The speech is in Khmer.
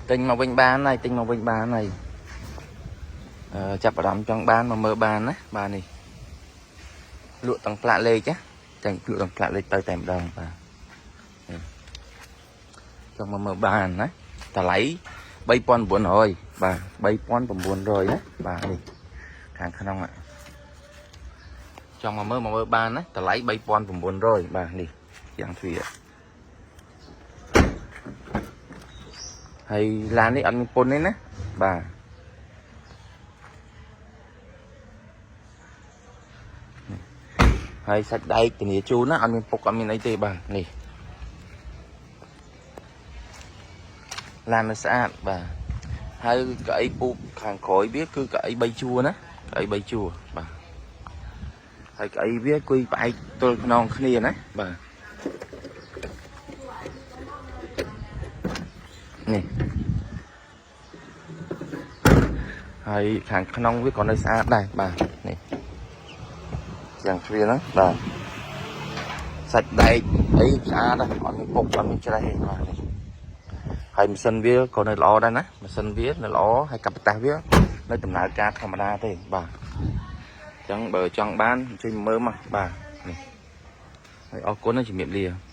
ទិញមកវិញបានហើយទិញមកវិញបានហើយអឺចាប់អារម្មណ៍ចង់បានមកមើលបានណាបាទនេះលក់ទាំងផ្លាកលេខណាទាំងលក់ទាំងផ្លាកលេខទៅតែម្ដងបាទនេះចង់មកមើលបានណាតម្លៃ3900បាទ3900ណាបាទនេះខាងក្នុងอ่ะចង់មកមើលមកមើលបានណាតម្លៃ3900បាទនេះយ៉ាងទ្វារហើយឡាននេះអត់មានពន្ធទេណាបាទហើយសាច់ដែកធានាជូនណាអត់មានពុកអត់មានអីទេបាទនេះឡាននៅស្អាតបាទហើយកៅអីពូកខាងក្រោយវាគឺកៅអី3ជួរណាកៅអី3ជួរបាទហើយកៅអីវាគួយផ្អែកទល់ខ្នងគ្នាណាបាទនេះហើយខាងក្នុងវាក៏នៅស្អាតដែរបាទនេះយ៉ាងទ្វារហ្នឹងបាទសាច់ដែកអីស្អាតដែរអត់មានពុកអត់មានច្រេះទេបាទនេះហើយម៉ាស៊ីនវាក៏នៅល្អដែរណាម៉ាស៊ីនវានៅល្អហើយកាប់តាសវានៅដំណើរការធម្មតាទេបាទអញ្ចឹងបើចង់បានជួយមើលមកបាទនេះហើយអរគុណណាជំរាបលា។